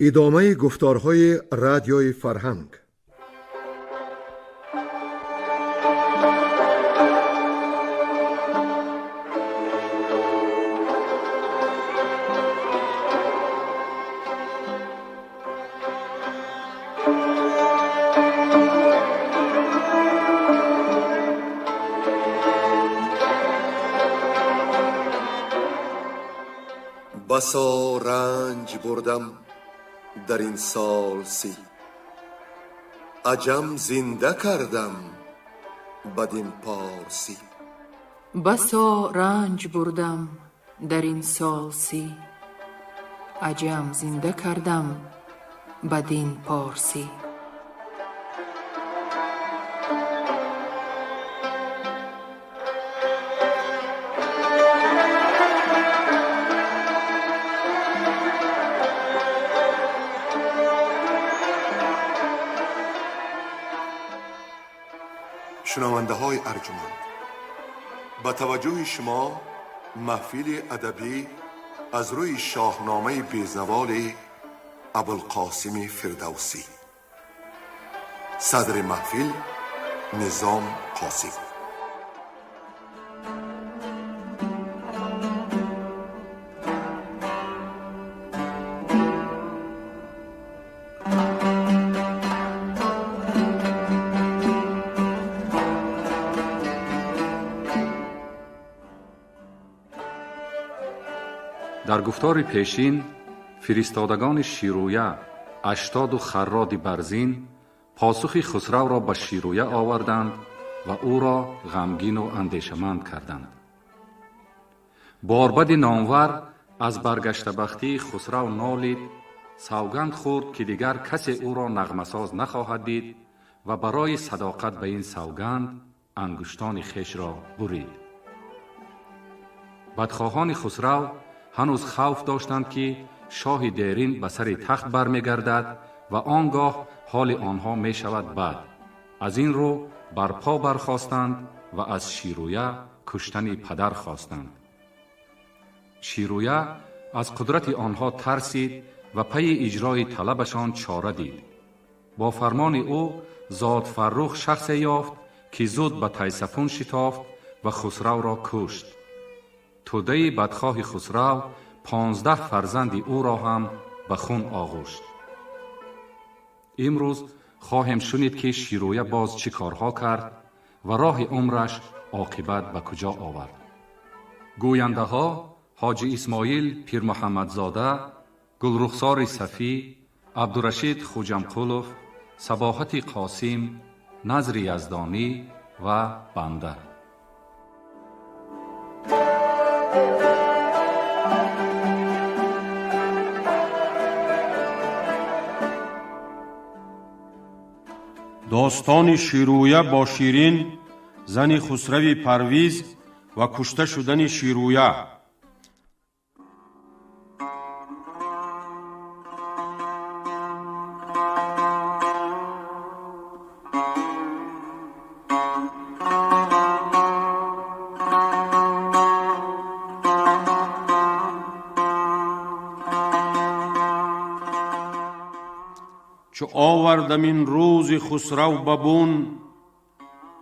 Идомаи гуфторҳои Радиои Фарҳанг. Басо ранҷ бурдам дар ин сол 30, аҷам зинда кардам бадин порсӣ. Басо ранҷ бурдам дар ин сол 30, аҷам зинда кардам бадин порсӣ. Шунавандаҳои арҷуманд, ба таваҷҷӯҳи шумо маҳфили адабӣ аз рӯи шоҳномаи безаволи Абулқосими Фирдавсӣ. Садри маҳфил Низом Қосим. Дар гуфтори пешин фиристодагони Ширӯя, Аштоду Харроди Барзин посухи Хусравро ба Ширӯя оварданд ва ӯро ғамгину андешаманд карданд. Борбади номвар аз баргаштабахтии Хусрав нолид, савганд хӯрд, ки дигар касе ӯро нағмасоз нахоҳад дид ва барои садоқат ба ин савганд ангуштони хешро бурид. Бадхоҳони Хусрав ҳанӯз хавф доштанд, ки шоҳи дерин ба сари тахт бармегардад ва он гоҳ ҳоли онҳо мешавад бад. Аз ин рӯ барпо бархостанд ва аз Ширӯя куштани падар хостанд. Ширӯя аз қудрати онҳо тарсид ва пайи иҷрои талабашон чора дид. Бо фармони ӯ Зод Фаррух шахсе ёфт, ки зуд ба Тайсафун шитофт ва Хусравро кушт. Тӯдаи бадхоҳи Хусрав 15 фарзанди ӯро ҳам ба хун оғӯшт. Имрӯз хоҳем шунид, ки Ширӯя боз чӣ корҳо кард ва роҳи умраш оқибат ба куҷо овард. Гӯяндаҳо Ҳоҷи Исмоил Пирмуҳаммадзода, Гулрухсори Сафӣ, Абдурашид Хуҷамқулов, Сабоҳати Қосим, Назри Яздонӣ ва банда. Достони Ширӯя бо Ширин, зани Хусрави Парвиз, ва кушта шудани Ширӯя. Чу овардам ин рӯзи Хусрав ба бун,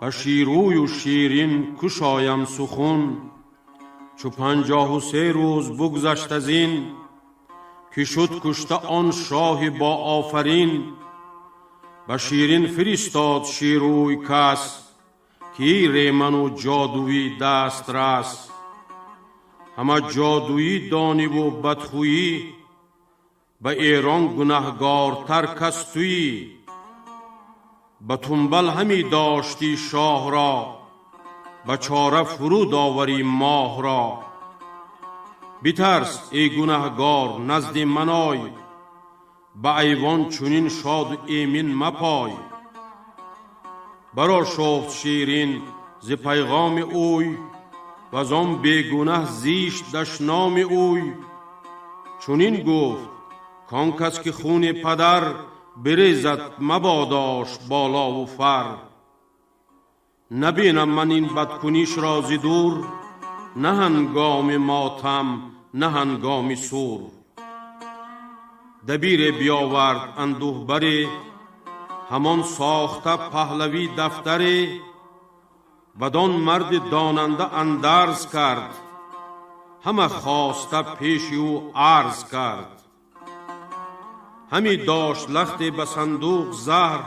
ба Ширӯю Ширин кушоям сухун. Чу 53 рӯз бугзашт аз ин, ки шуд кушта он шоҳи боофарин, ба Ширин фиристод Ширӯй кас, ки реману ҷодуӣ дастрас. Ҳама ҷодуӣ дониву бадхӯӣ, ба Эрон гунаҳгортар кас туӣ. Ба тумбал ҳамӣ доштӣ шоҳро, ба чора фуруд оварӣ моҳро. Битарс эй гунаҳгор, назди ман ой, ба айвон чунин шоду эмин мапой. Барошуфт Ширин зи пайғоми ӯй, ваз он бегунаҳ зишт дашноми ӯй. Чунин гуфт: кон кас ки хуни падар бирезад, мабодош болову фар. Набинам ман ин бадкунишро зи дур, на ҳангоми мотам, на ҳангоми сур. Дабире биёвард андӯҳбаре, ҳамон сохта паҳлавӣ дафтаре. Бадон марди донанда андарз кард, ҳама хоста пеши ӯ арз кард. Ҳами дошт лахте ба сандуқ заҳр,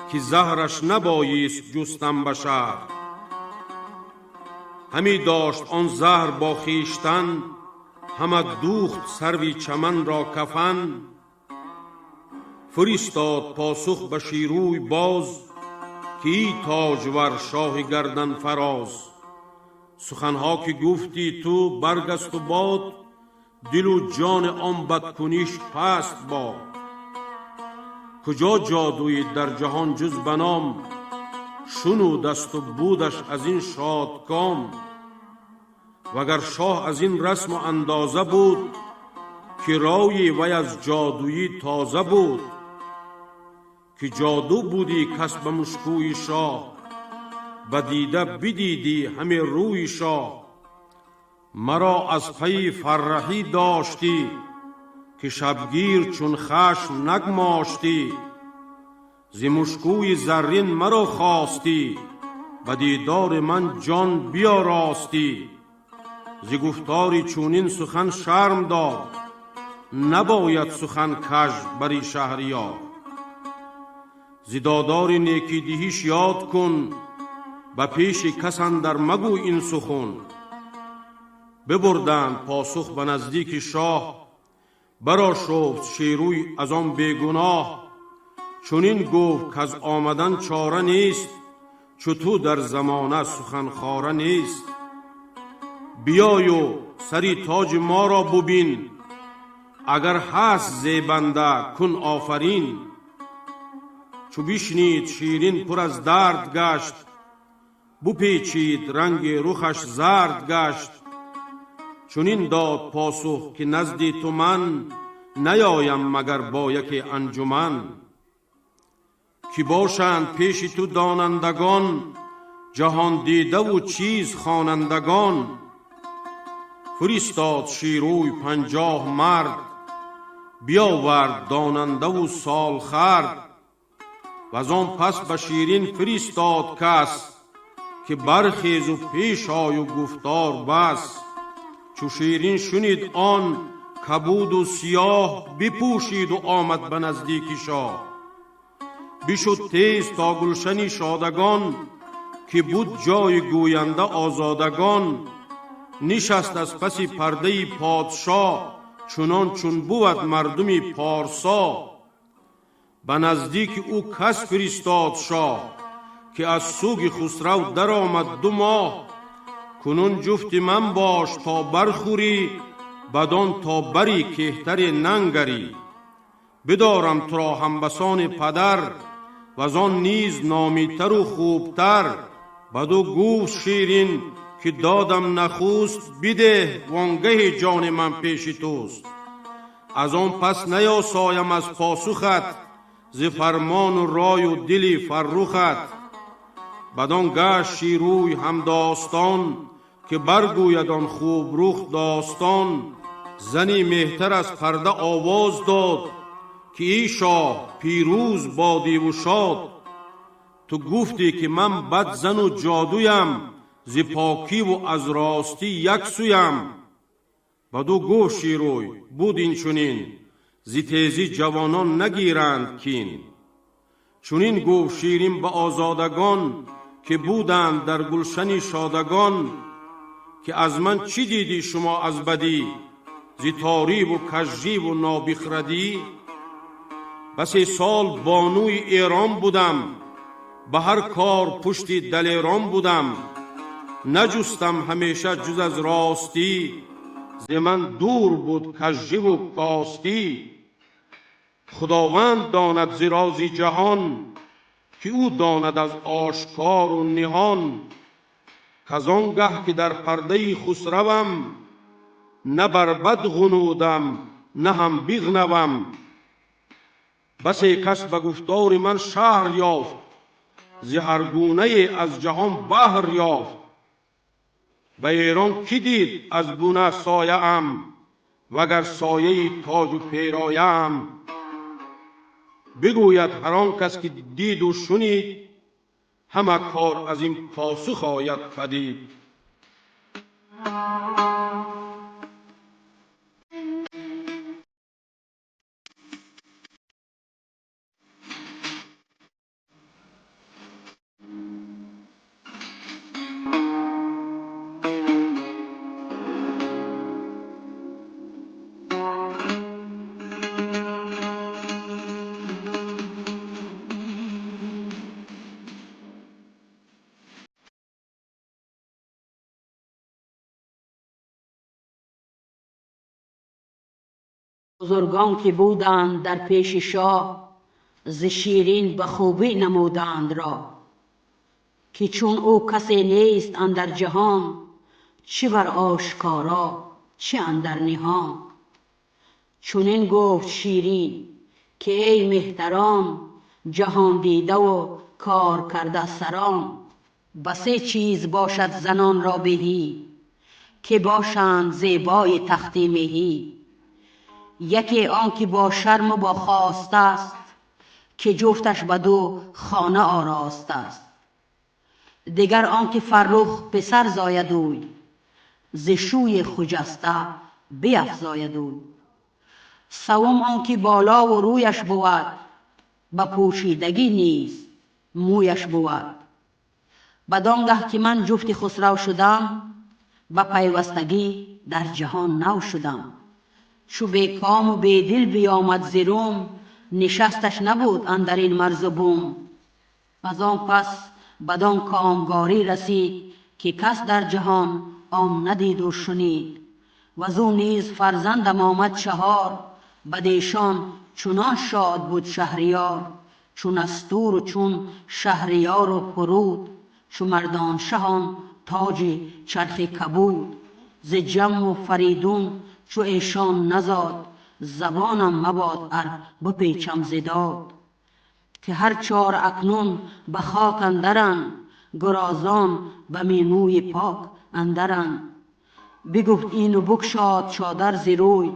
ки заҳраш набоист ҷустан ба шаҳр. Ҳами дошт он заҳр бо хештан, ҳама дӯхт сарви чаманро кафан. Фиристод посух ба Шерӯй боз, ки эй тоҷвар шоҳи гарданфароз, суханҳо ки гуфтӣ ту баргасту бод, дилу ҷони он бадкуниш паст бод. Куҷо ҷодуӣ дар ҷаҳон ҷуз ба ном, шунудасту будаш аз ин шодком. Вагар шоҳ аз ин расму андоза буд, ки рои вай аз ҷодуӣ тоза буд. Ки ҷоду будӣ кас ба мушкӯи шоҳ, ба дида бидидӣ ҳаме рӯи шоҳ. Маро аз пайи фарраҳӣ доштӣ, ки шабгир чун хашм нагмоштӣ. Зи мушкӯи заррин маро хостӣ, ба дидори ман ҷон биёростӣ. Зи гуфтори чунин сухан шарм дор, набояд сухан каж бари шаҳриёр. Зи додори некидиҳиш ёд кун, ба пеши кас андар магӯ ин сухун. Бибурданд посух ба наздики шоҳ, барошуфт Шерӯй аз он бегуноҳ. Чунин гуфт каз омадан чора нест, чу ту дар замона суханхора нест. Биёю сари тоҷи моро бубин, агар ҳаст зебанда кун офарин. Чу бишнид Ширин пур аз дард гашт, бупечид ранги рухаш зард гашт. Чунин дод посух ки назди ту ман наёям магар бо яке анҷуман. Ки бошанд пеши ту донандагон, ҷаҳондидаву чиз хонандагон. Фиристод Шерӯй 50 мард, биёвард донандаву солхӯрд. Ваз он пас ба Ширин фиристод кас, ки бархезу пеш ою гуфтор бас. Чу Ширин шунид он кабуду сиёҳ, бипӯшиду омад ба наздики шоҳ. Бишуд тез то гулшани шодагон, ки буд ҷои гӯянда озодагон. Нишаст аз паси пардаи подшоҳ, чунон чун бувад мардуми порсо. Ба наздики ӯ кас фиристод шоҳ, ки аз суги Хусрав даромад 2 моҳ. Кунун ҷуфти ман бош то бархӯрӣ, бадон то бари кеҳтаре нангарӣ. Бидорам туро ҳамбасони падар, ваз он низ номитару хубтар. Баду гуфт Ширин ки додам нахуст, бидеҳ вонгаҳи ҷони ман пеши туст. Аз он пас наёсоям аз посухат, зи фармону рою дили фаррухат. Бадон гашт Шерӯй ҳамдостон, ки баргӯяд он хубрух достон. Зани меҳтар аз парда овоз дод, ки эй шоҳ пирӯз бодиву шод. Ту гуфтӣ ки ман бадзану ҷодуям, зи покиву аз ростӣ як сӯям. Баду гуфт Шерӯй буд ин чунин, зи тезӣ ҷавонон нагиранд кин. Чунин гуфт Ширин ба озодагон, ки буданд дар гулшани шодагон. Ки аз ман чӣ дидӣ шумо аз бадӣ, зи ториву кажживу нобихрадӣ? Басе сол бонуи Эрон будам, ба ҳар кор пушти далерон будам. Наҷустам ҳамеша ҷуз аз ростӣ, зи ман дур буд кажживу костӣ. Худованд донад зи рози ҷаҳон, ки ӯ донад аз ошкору ниҳон. Каз он гаҳ ки дар пардаи Хусравам, на бар бад ғунудам, на ҳам биғнавам. Басе кас ба гуфтори ман шаҳр ёфт, зи ҳар гунае аз ҷаҳон баҳр ёфт. Ба Эрон кӣ дид аз буна сояам, وگر سایه تاج و پیرایم، بگوید هر آن کس که دید و شنید، همه کار از این پاسخ آید پدید. بزرگان که بودند در پیش شاه، ز شیرین به خوبی نمودند را. که چون او کسی نیست اندر جهان، چه بر آشکارا چه اندر نهان. چنین گفت شیرین که ای مهتران، جهان دیده و کار کرده سران. بسی چیز باشد زنان را بهی، که باشند زیبای تخت مهی. یکی آن که با شرم و با خواسته است، که جفتش بدو خانه آراسته است. دگر آن که فرخ پسر زاید اوی، ز شوی خجسته بیفزاید اوی. سوم آن که بالا و رویش بود، به پوشیدگی نیز مویش بود. بدانگه که من جفت خسرو شدم، به پیوستگی در جهان نو شدم. چو بی کام و بی دل بیامد ز روم، نشستش نبود اندر این مرز و بوم. از آن پس بدان کامگاری رسید، که کس در جهان آن ندید و شنید. وزو نیز فرزندم آمد چهار، بدیشان چنان شاد بود شهریار. چون نستور و چون شهریار و پرود، چو مردان شهان تاج چرخ کبود. ز جم و فریدون چو ایشان نزاد، زبانم مباد ار بپیچم ز داد. که هر چار اکنون به خاک اندرند، گرازان به مینوی پاک اندرند. بگفت این و بگشاد چادر ز روی،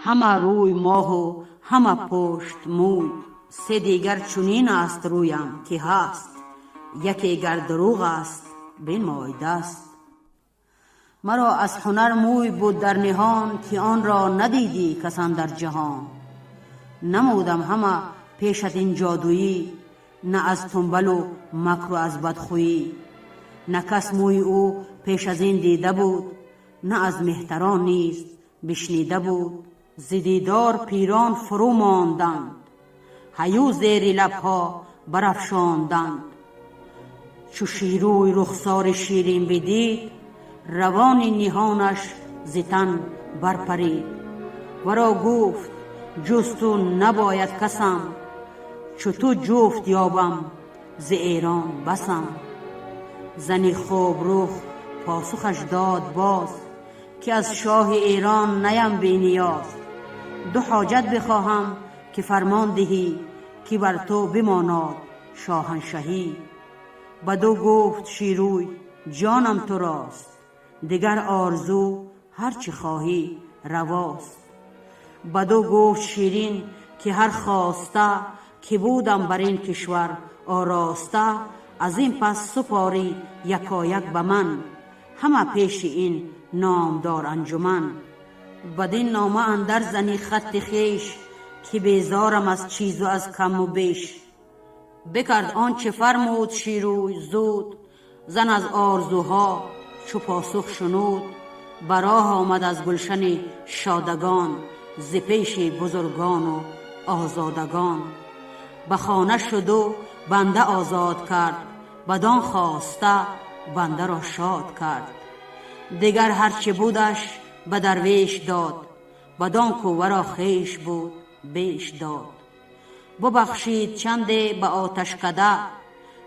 همه روی ماه و همه پشت موی. سه دیگر چنین است رویم که هست، یکی گر دروغ است بنمای دست. مرا از هنر موی بود در نهان، که آن را ندیدی کس اندر جهان. نمودم همه پیشت این جادویی، نه از تنبل و مکر و از بدخویی. نه کس موی او پیش از این دیده بود، نه از مهتران نیز بشنیده بود. ز دیدار پیران فرو ماندند، هیو زیر لبها برافشاندند. چو شیروی رخسار شیرین بدید، روان نهانش ز تن برپرید. ورا گفت جز تو نباید کسم، چو تو جفت یابم ز ایران بسم. زنی خوب رخ پاسخش داد باز، که از شاه ایران نیم بی نیاز. دو حاجت بخواهم که فرمان دهی، که بر تو بماناد شاهنشهی. بدو گفت شیروی جانم تو راست، دگر آرزو هر چه خواهی رواست. بدو گفت شیرین که هر خواسته، که بودم بر این کشور آراسته. از این پس سپاری یکایک به من، همه پیش این نامدار انجمن. بدین نامه اندر زنی خط خویش، که بیزارم از چیز و از کم و بیش. بکرد آنچه فرمود شیروی زود، زن از آرزوها چو پاسخ شنود. براه آمد از گلشن شادگان، ز پیش بزرگان و آزادگان. به خانه شد و بنده آزاد کرد، بدان خواسته بنده را شاد کرد. دگر هرچه بودش به درویش داد، بدان کو ورا خویش بود بیش داد. ببخشید چندی به آتشکده،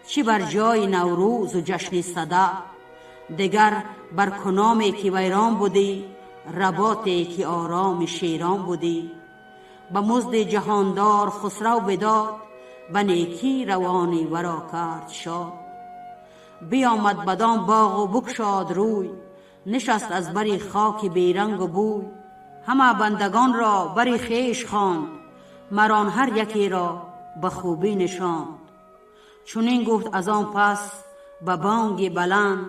چی بر جای نوروز و جشن سده. دگر بر کنامی که ویران بودی، رباطی که آرام شیران بودی. به مزد جهاندار خسرو بداد، به نیکی روانی ورا کرد شاد. بیامد بدان باغ و بگشاد روی، نشست از بر خاک بیرنگ و بوی. ҳама бандагонро бари хеш хонд, мар он ҳар якеро ба хубӣ нишонд. Чунин гуфт аз он пас ба бонги баланд,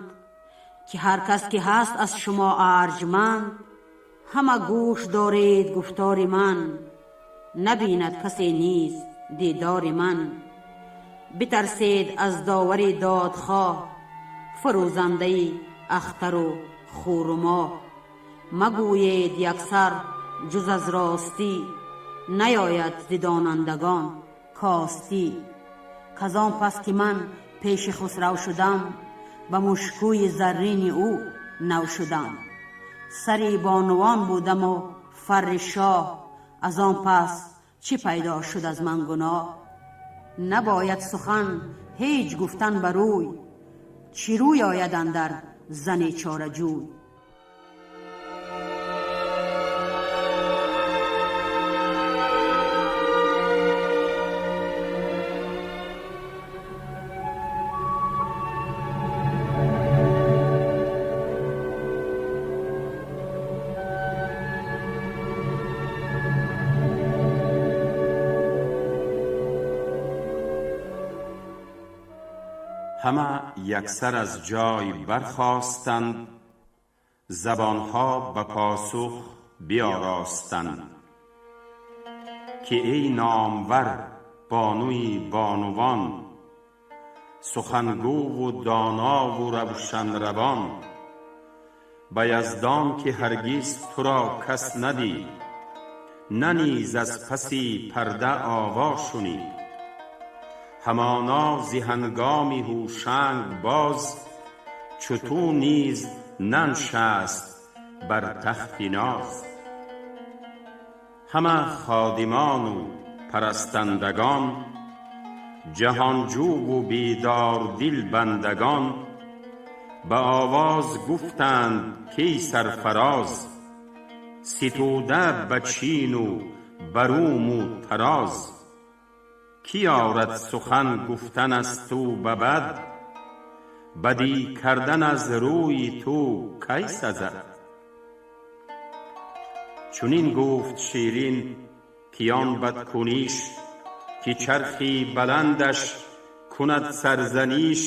ки ҳар кас ки ҳаст аз шумо арҷманд, ҳама гӯш доред гуфтори ман, набинад касе низ дидори ман. Битарсед аз довари додхоҳ, фурӯзандаи ахтару хуру моҳ. Магӯед яксар ҷуз аз ростӣ, наёяд зи донандагон костӣ. Казон пас ки ман пеши Хусрав шудам, ба мушкӯи заррини ӯ нав шудам. Сари бонувон будаму фарри шоҳ, аз он пас чӣ пайдо шуд аз ман гуноҳ? Набояд сухан ҳеҷ гуфтан ба рӯй, чӣ рӯй ояд андар зани чораҷӯй. ҳама яксар аз ҷой бархостанд, забонҳо ба посух биёростанд, ки эй номвар бонуи бонувон, сухангӯву донову равшанравон, ба Яздон ки ҳаргиз туро кас надид, на низ аз паси парда ово шунид. Ҳамоно зи ҳангоми Ҳушанг боз, чу ту низ наншаст бар тахти ноз. Ҳама ходимону парастандагон, ҷаҳонҷӯву бедордил бандагон, ба овоз гуфтанд кай сарфароз, ситуда ба чину ба руму тароз. Ки орад сухан гуфтан аз ту ба бад, бадӣ кардан аз рӯи ту кай сазад? Чунин гуфт Ширин ки он бадкуниш, ки чархи баландаш кунад сарзаниш,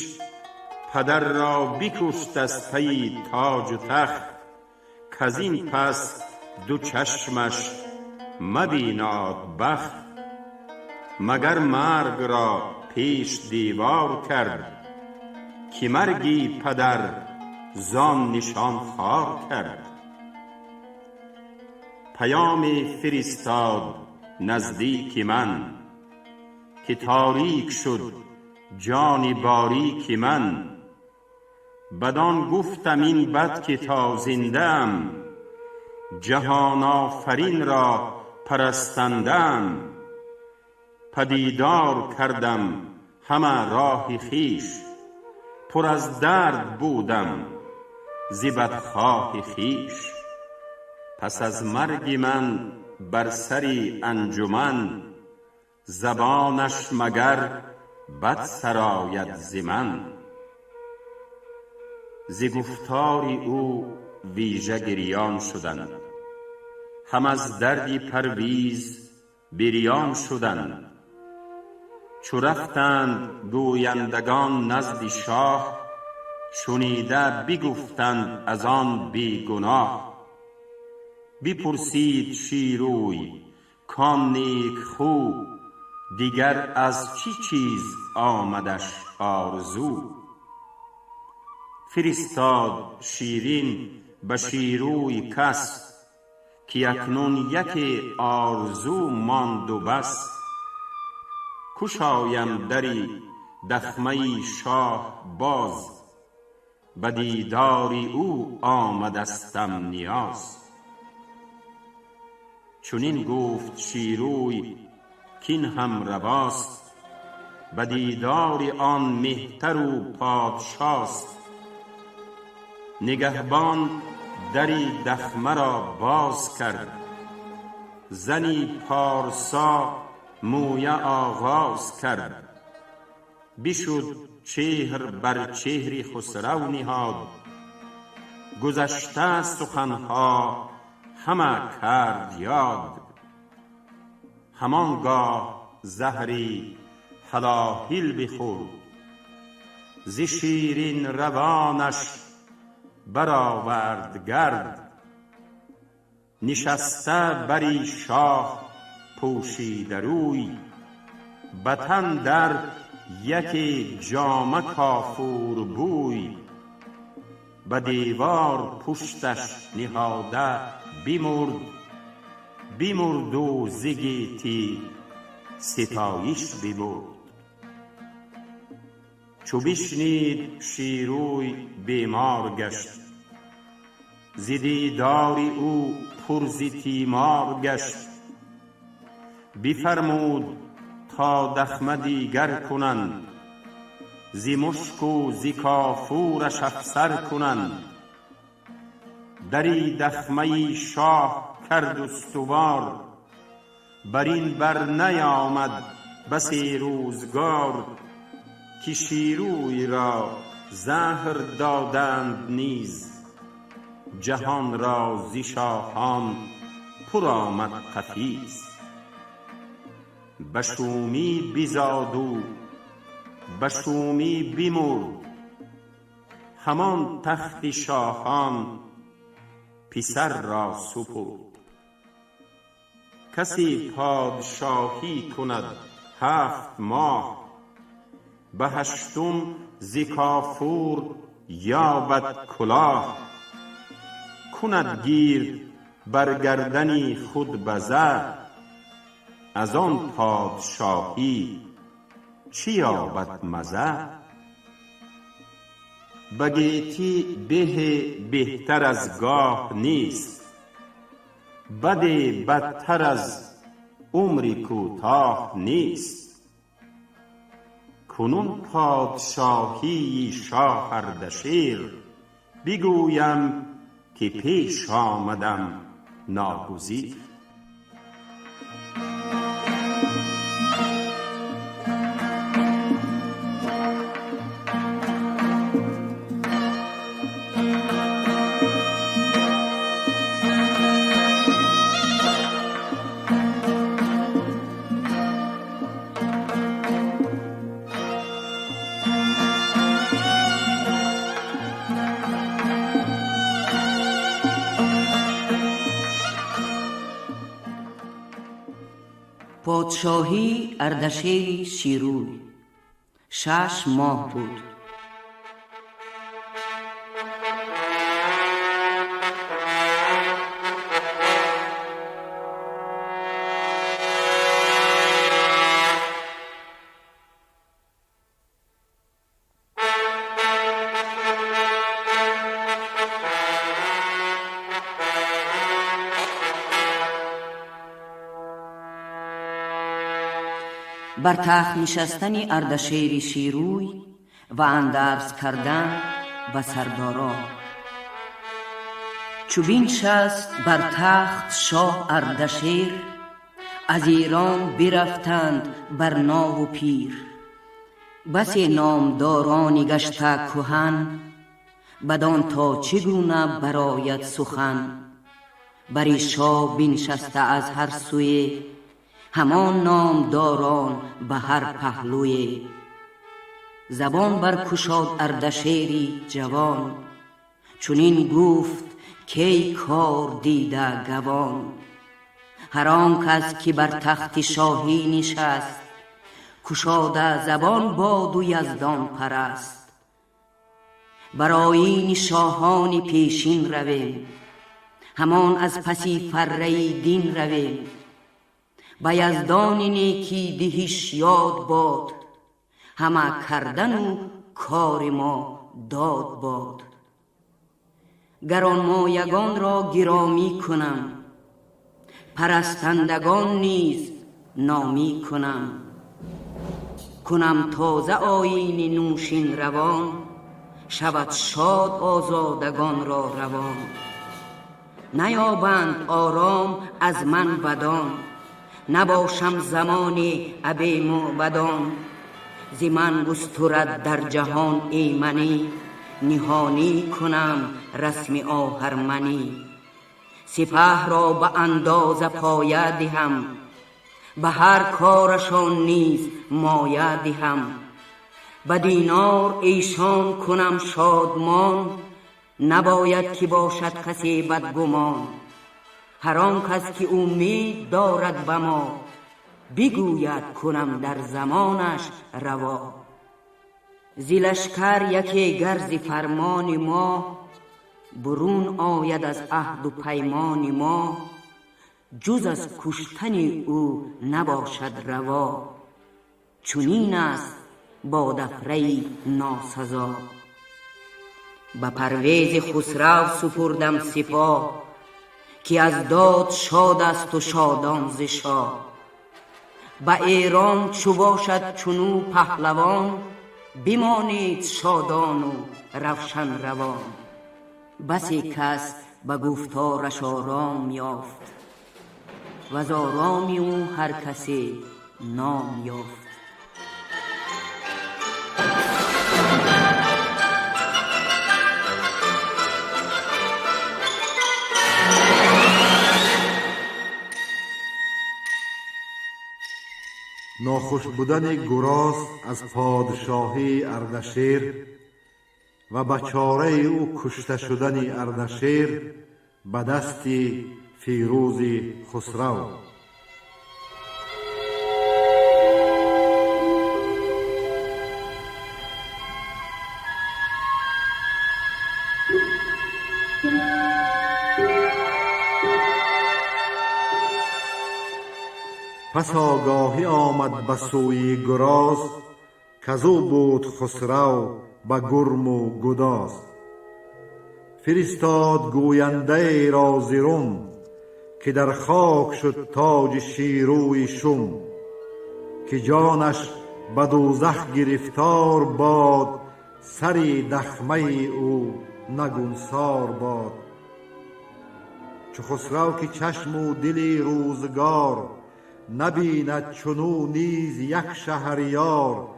падарро бикушт аз пайи тоҷу тахт, каз ин пас ду чашмаш мабинод бахт. Магар маргро пеш девор кард, ки марги падар зон нишон хор кард. Паёме фиристод наздики ман, ки торик шуд ҷони борики ман. Бадон гуфтам ин бад ки то зиндаам, ҷаҳонофаринро парастандаам. Падидор кардам ҳама роҳи хеш, пур аз дард будам зи бадхоҳи хеш. Пас аз марги ман бар сари анҷуман, забонаш магар бад сарояд зи ман. Зи гуфтори ӯ вижа гирён шуданд, ҳам аз дарди Парвиз бирён шуданд. Чу рафтанд гӯяндагон назди шоҳ, шунида бигуфтанд аз он бегуноҳ. Бипурсид Ширӯй кон некхӯ, дигар аз чӣ чиз омадаш орзу. Фиристод Ширин ба Ширӯй кас, ки акнун яке орзу монду бас. Кушоям дари дахмаи шоҳ боз, ба дидори ӯ омадастам ниёз. Чунин гуфт Ширӯй кин ҳам равост, ба дидори он меҳтару подшост. Нигаҳбон дари дахмаро боз кард, зани порсо мӯя оғоз кард. Бишуд чеҳр бар чеҳри Хусрав ниҳод, гузашта суханҳо همه کرد یاد. همانگاه زهری هلاهیل بخورد، ز شیرین روانش برآورد گرد. نشسته بری شاه پوشیده روی، به تن در یکی جامه کافور بوی. به دیوار پشتش نهاده بمرد، بمرد و ز گیتی ستایش ببرد. چو بشنید شیروی بیمار گشت، ز دیدار او پر ز تیمار گشت. بفرمود تا دخمه دیگر کنند، ز مشک و ز کافورش افسر کنند. دری دخمه شاه کرد استوار، بر این بر نیامد بسی روزگار. که شیروی را زهر دادند نیز، جهان را ز شاهان پر آمد قفیز. به شومی بزاد و به شومی بمرد، همان تخت شاهان پسر را سپرد. کسی پادشاهی کند 7 ماه، به هشتم ز کافور یابد کلاه. کند گیرد بر گردن خود بزه، از آن پادشاهی چه یابد مزه؟ به گیتی به بهتر از گاه نیست، بد بدتر از عمر کوتاه نیست. کنون پادشاهی شاه اردشیر، بگویم که پیش آمدم ناگزیر. Подшоҳии Ардашери Ширӯй 6 моҳ буд. Бар тахт нишастани Ардашери Ширӯй ва андарз кардан ба сардорон. Чу биншаст бар тахт шоҳ Ардашер, аз Эрон бирафтанд бар нову пир. Басе номдорони гашта кӯҳан, бадон то чӣ гуна барояд сухан. Бари шоҳ биншаста аз ҳар сӯе, ҳамон номдорон ба ҳар паҳлӯе. Забон баркушод Ардашери ҷавон, чунин гуфт кей кор дида гавон. Ҳар он кас ки бар тахти шоҳӣ нишаст, кушода забон боду яздон параст. Бар оини шоҳони пешин равем, ҳамон аз паси фарраи дин равем. Ба яздони некӣ диҳиш ёд бод, ҳама кардану кори мо дод бод. Гаронмоягонро гиромӣ кунам, парастандагон низ номӣ кунам. Кунам тоза оини нӯшин равон, шавад шод озодагонро равон. Наёбанд ором аз ман бадон, набошам замони абе мӯбадон. Зи ман густурад дар ҷаҳон эманӣ, ниҳонӣ кунам расми оҳарманӣ. سپه را به اندازه پایه دهم، به هر کارشان نیز مایه دهم. به دینار ایشان کنم شادمان، نباید که باشد کسی بدگمان. هر آن کس که امید دارد به ما، بگوید کنم در زمانش روا. ز لشکر یکی گر ز فرمان ما، برون آید از عهد و پیمان ما. جز از کشتن او نباشد روا، چنین است با دفره ناسزا. به پرویز خسرو سپردم سپاه، که از داد شاد است و شادان ز شاه. به ایران چو باشد چنو پهلوان، بمانید شادان و روشن روان. بسی کس به گفتارش آرام یافت، وز آرامی او هر کسی نام یافت. ناخوش بودن گراز از پادشاهی اردشیر و به چاره او کشته شدن اردشیر به دست فیروز خسرو. پس آگاهی آمد به سوی گراز، کزو بود خسرو به گرم و گداز. فرستاد گوینده ای را ز روم، که در خاک شد تاج شیروی شوم. که جانش به دوزخ گرفتار باد، سر دخمه او نگونسار باد. چو خسرو که چشم و دل روزگار، نبیند چنو نیز یک شهریار.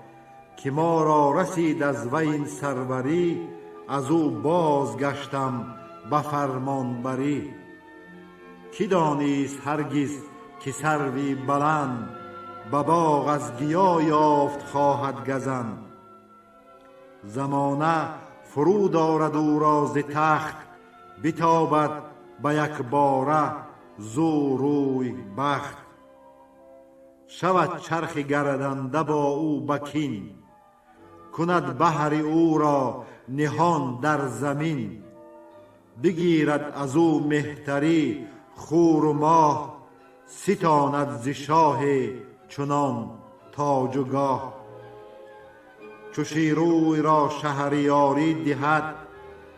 که ما را رسید از وی این سروری، از او بازگشتم به فرمانبری. کی دانیست هرگز که سروی بلند، به باغ از گیا یافت خواهد گزند. زمانه فرو دارد او را ز تخت، بتابد به یک باره زو روی بخت. شود چرخ گردنده با او بکین، کند بهر او را نهان در زمین. بگیرد از او مهتری خور و ماه، ستاند ز شاه چنان تاج و گاه. چو شیروی را شهریاری دهد،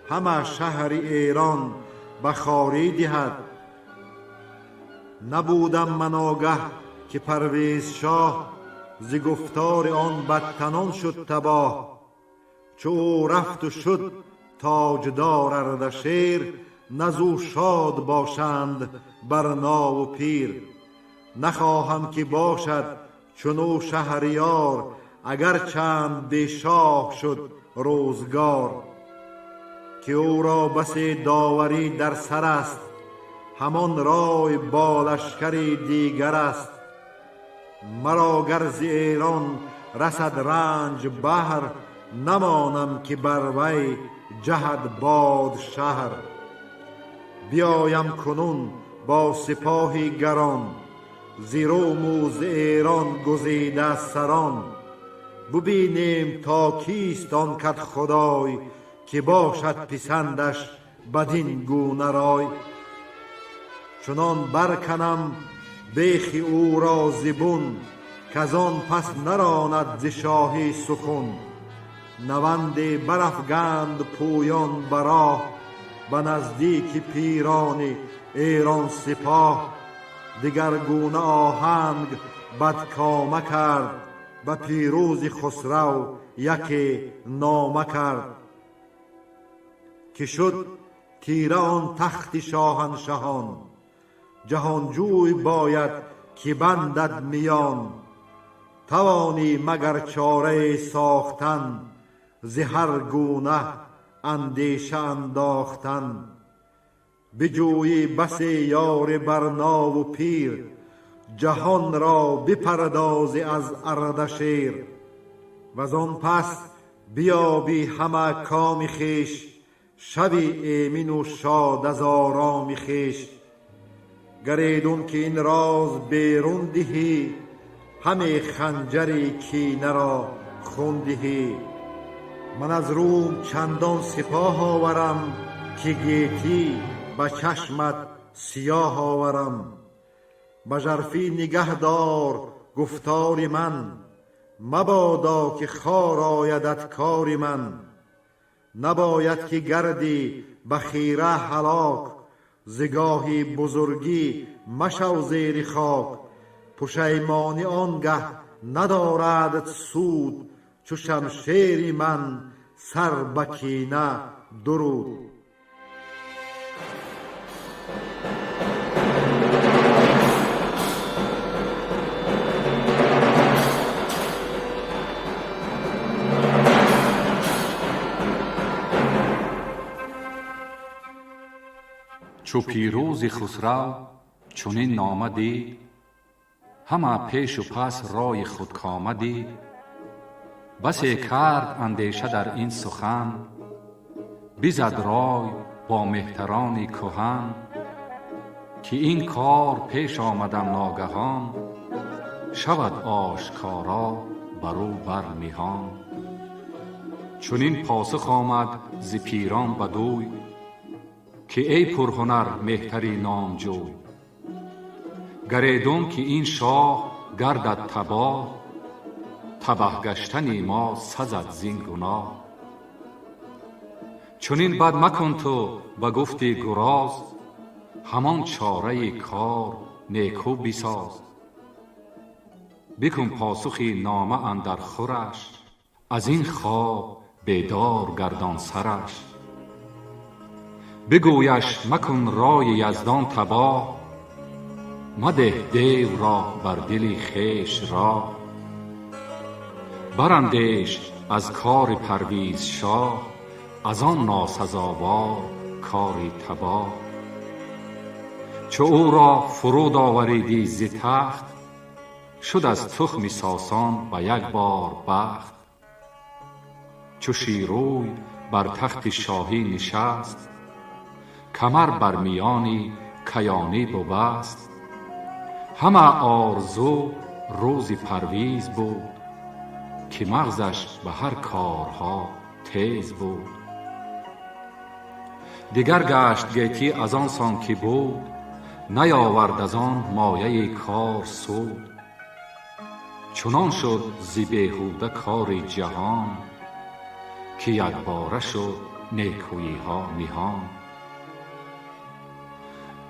همه شهر ایران به خواری دهد. نبودم من آگه که پرویز شاه، ز گفتار آن بدتنان شد تباه. چو او رفت و شد تاجدار اردشیر، نزو شاد باشند برنا و پیر. نخواهم که باشد چنو شهریار، اگر چند بی شاه شد روزگار. که او را بسی داوری در سر است، همان رای با لشکر دیگر است. مرا گر ز ایران رسد رنج بهر، نمانم که بر وی جهد باد شهر. بیایم کنون با سپاهی گران، ز روم و ز ایران گزیده سران. ببینیم تا کیست آن کدخدای، که باشد پسندش بدین گونه رای. چنان برکنم بیخ او را ز بن، کزان پس نراند ز شاهی سخن. نوند برافگند پویان به راه، به نزدیک پیران ایران سپاه. دگرگونه آهنگ بدکامه کرد، به پیروز خسرو یکی نامه کرد. که شد تیره آن تخت شاهنشهان، جهانجوی باید که بندد میان. توانی مگر چاره ساختن، ز هر گونه اندیشه انداختن. بجویی بسی یار برنا و پیر، جهان را بپردازی از اردشیر. وزان پس بیابی همه کام خویش، شوی ایمن و شاد از آرام خویش. گر ایدون که این راز بیرون دهی، همه خنجر کینه را خون دهی. من از روم چندان سپاه آورم، که گیتی به چشمت سیاه آورم. به ژرفی نگه دار گفتار من، مبادا که خوار آیدت کار من. نباید که گردی به خیره هلاک، ز گاهی بزرگی مشو زیر خاک. پشیمانی آنگه ندارد سود، چو شمشیر من سر به کینه درود. Чу пирӯзи хусрав чунин нома дид, ҳама пешу пас рои худкома дид. Басе кард андеша дар ин сухан, бизад рой бо меҳтарони куҳан, ки ин кор пеш омадам ногаҳон, шавад ошкоро бар ӯ бар ниҳон. Чунин посух омад зи пирон бадӯй, ки эй пурҳунар меҳтари номҷӯй, гар эдун ки ин шоҳ гардад табоҳ, табаҳ гаштани мо сазад зин гуноҳ. Чунин бад макун ту ба гуфти гуроз, ҳамон чораи кор неку бисоз. Бикун посухи нома андар хураш, аз ин хоб бедор гардон сараш. Бигӯяш макун рои яздон табоҳ, мадеҳ дев ро бар дили хеш роҳ. Барандеш аз кори парвиз шоҳ, аз он носазовор кори табоҳ. Чу ӯ ро фуруд оваридӣ зи тахт, шуд аз тухми сосон ба як бор бахт. Чу ширӯй бар тахти шоҳӣ нишаст, камар бар миёни каёнӣ бубаст. Ҳама орзу рӯзи парвиз буд, ки мағзаш ба ҳар корҳо тез буд. Дигар гашт гетӣ аз он сон ки буд, наёвард аз он мояи кор суд. Чунон шуд зи беҳуда кори ҷаҳон, ки якбора шуд некӯиҳо ниҳон.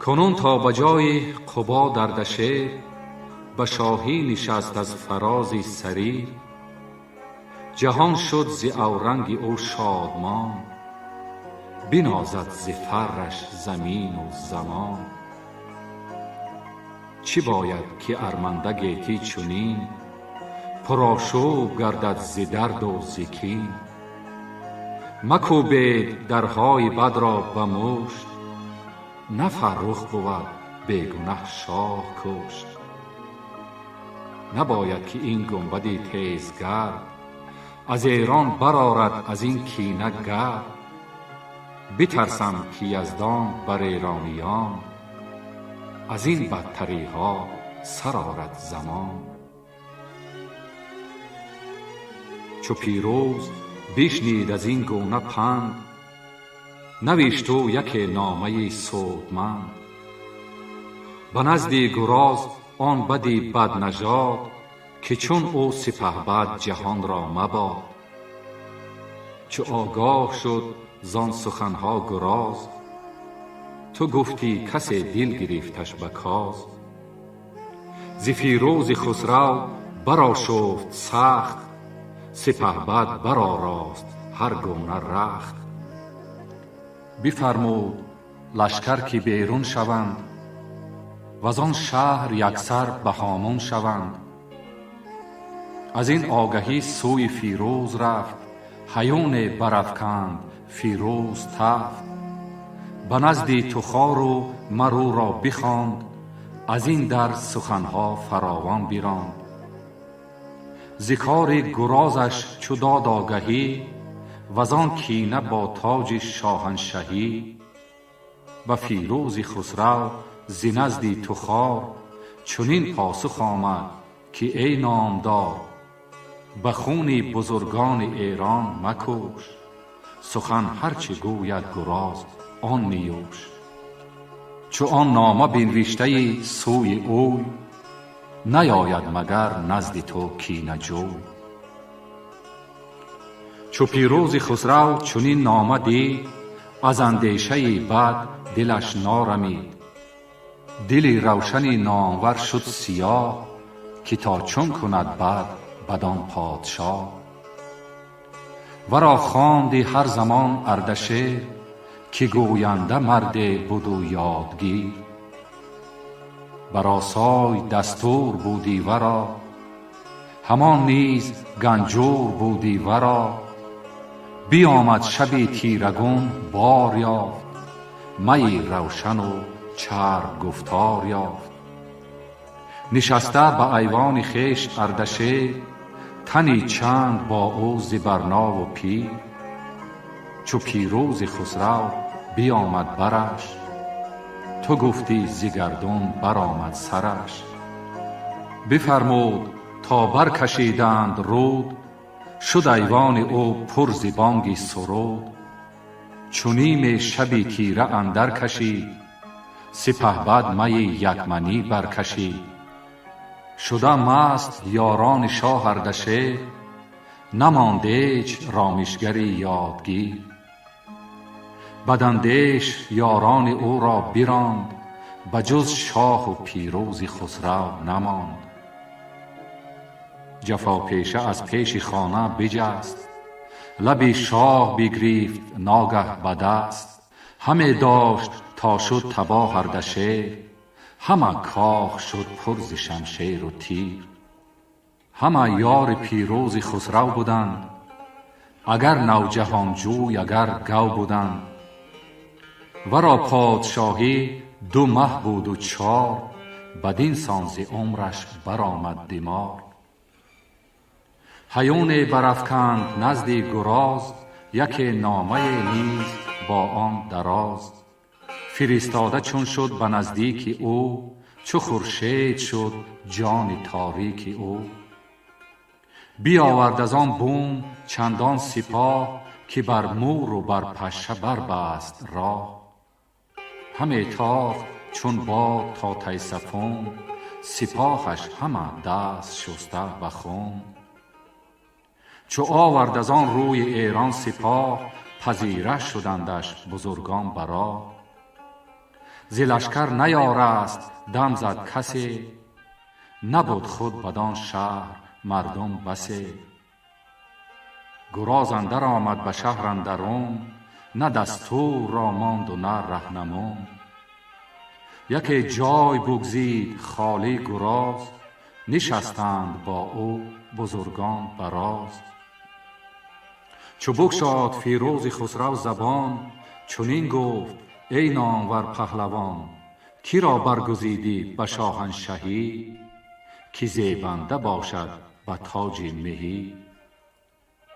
Кунун то ба ҷои Қубод Ардашер, ба шоҳӣ нишаст аз фарози сарир. Ҷаҳон шуд зи авранги ӯ шодмон, бинозад зи фарраш замину замон. Чӣ бояд ки арманда гетӣ чунин, пурошӯб гардад зи дарду зи кин. Макӯбед дарҳои бадро ба мушт, на фаррух бувад бегунаҳ шоҳ кушт. Набояд ки ин гунбади тезгард аз Эрон барорад аз ин кина гард. Битарсам ки яздон бар эрониён аз ин бадтариҳо сар орад замон. Чу пирӯз бишнид аз ин гуна панд, навишт ӯ яке номаи судманд. Ба назди гуроз он бади баднажод, ки чун ӯ сипаҳбад ҷаҳонро мабод. Чу огоҳ шуд зон суханҳо гуроз, ту гуфтӣ касе дил гирифташ ба коз. Зи фирӯзи хусрав барошуфт сахт, сипаҳбад баророст ҳар гуна рахт. Бифармуд лашкар ки берун шаванд, ваз он шаҳр яксар ба ҳомун шаванд. Аз ин огаҳӣ сӯи фирӯз рафт, ҳаюне барафканд фирӯз тафт. Ба назди Тухору мар ӯро бихонд, аз ин дар суханҳо фаровон биронд. Зи кори гурозаш чу дод огаҳӣ, вазон кина бо тоҷи шоҳаншаҳӣ. Ба Фирӯзи Хусрав зи назди Тухор чунин посух омад, ки эй номдор, ба хуни бузургони Эрон макӯш, сухан ҳарчи гӯяд гуроз он ниюш. Чу он нома бинвиштаи сӯи ӯй, наёяд магар назди ту кинаҷӯй. Чу Пирӯзи Хусрав чунин нома дид, аз андешаи бад дилаш нарамид. Дили равшани номвар шуд сиёҳ, ки то чун кунад бад бадон подшоҳ. Варо хонди ҳар замон Ардашер, ки гӯянда марде буду ёдгир. Бар осой дастур будӣ варо, ҳамон низ ганҷур будӣ варо. Биёмад шаби тирагун, бор ёфт, майи равшану чарб гуфтор ёфт. Нишаста ба айвони хеш Ардашер, тани чанд бо ӯ зи барнову пир. Чу Пирӯзи Хусрав биёмад бараш, ту гуфтӣ зи гардун баромад сараш. Бифармуд то баркашиданд руд, шуд айвони ӯ пур зи бонги суруд. Чу ниме шаби тира андар кашид, сипаҳбад майи якманӣ баркашид. Шуда маст ёрони шоҳ Ардашер, намонд ҳеч ромишгари ёдгир. Бадандеш ёрони ӯро биронд, ба ҷуз шоҳу Пирӯзи Хусрав намонд. Ҷафопеша аз пеши хона биҷаст, лаби шоҳ бигрифт ногаҳ ба даст. Ҳаме дошт то шуд табоҳ Ардашер, ҳама кох шуд пур зи шамшеру тир. Ҳама ёри Пирӯзи Хусрав буданд, агар навҷаҳонҷӯй, агар гав буданд. Варо подшоҳӣ 2 маҳ буду 4, бадин сон зи умраш баромад димор. Ҳаюне барафканд назди гуроз, яке номае низ бо он дароз. Фиристода чун шуд ба наздики ӯ, чу хуршед шуд ҷони торики ӯ. Биёвард аз он бум чандон сипоҳ, ки бар муру бар паша барбаст роҳ. Ҳаме тохт чун бод то Тайсафун, сипоҳаш ҳама даст шуста ба хун. Чу овард аз он рӯи Эрон сипоҳ, пазира шудандаш бузургон бароҳ. Зи лашкар наёраст дам зад касе, набуд худ бадон шаҳр мардум басе. Гуроз андар омад ба шаҳр андарун, на дастур ро монду на раҳнамун. Яке ҷой бугзид холӣ гуроз, нишастанд бо ӯ бузургон бароз. Чу букшод Фирӯзи Хусрав забон, чунин гуфт: эй номвар паҳлавон, киро баргузидӣ ба шоҳаншаҳӣ, ки зебанда бошад ба тоҷи меҳӣ?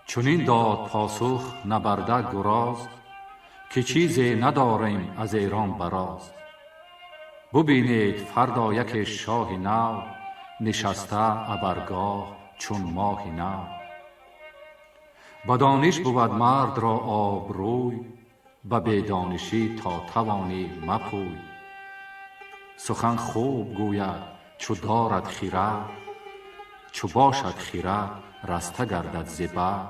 Чунин дод посух набарда гуроз, ки чизе надорем аз Эрон бароз. Бубинед фардо яке шоҳи нав, нишаста абаргоҳ чун моҳи нав. Ба дониш бувад мардро обрӯй, ба бедонишӣ то тавонӣ мапӯй. Сухан хуб гӯяд чу дорад хирад, чу бошад хирад раста гардад зи бад.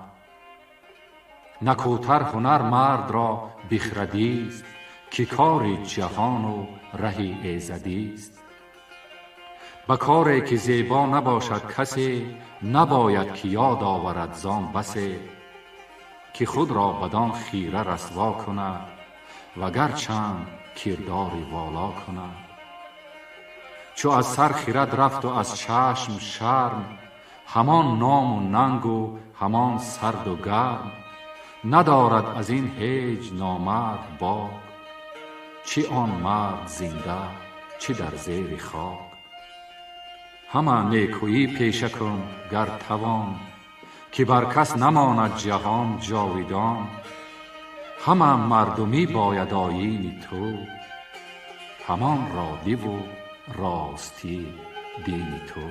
Накӯтар ҳунар мардро бихрадист, ки кори ҷаҳону раҳи эзадист. Ба коре ки зебо набошад касе, набояд ки ёд оварад зон басе. Ки худро бадон хира расво кунад, вагарчанд кирдори воло кунад. Чу аз сар хирад рафту аз чашм шарм, ҳамон ному нангу ҳамон сарду гарм. Надорад аз ин ҳеҷ номард бок. Чӣ он мард зинда, чӣ дар зери хок. Ҳама некӯӣ пеша кун гар тавон, ки бар кас намонад ҷаҳон ҷовидон. Ҳама мардумӣ бояд оини ту, ҳамон родиву ростӣ дини ту.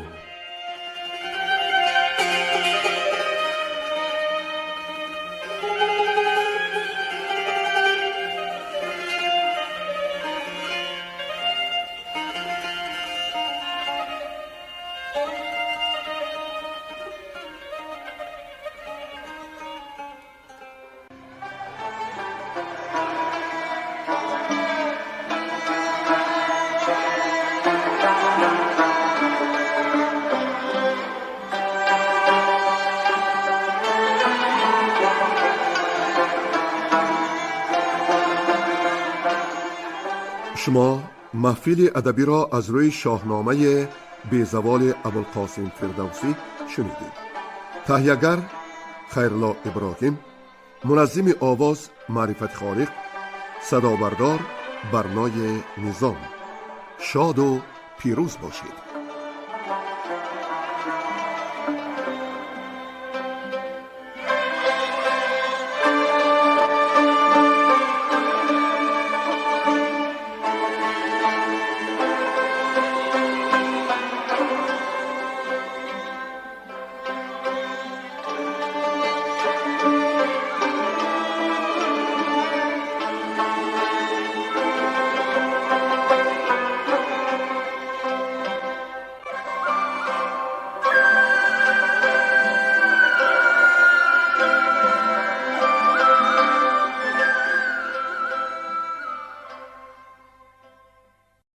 Шумо маҳфили адабиро аз рӯи Шоҳномаи безаволи Абулқосим Фирдавсӣ шунидед. Таҳиягар Хайрулло Иброҳим, муназзими овоз Маърифати Холиқ, садобардор Барнои Низом. Шоду пирӯз бошед.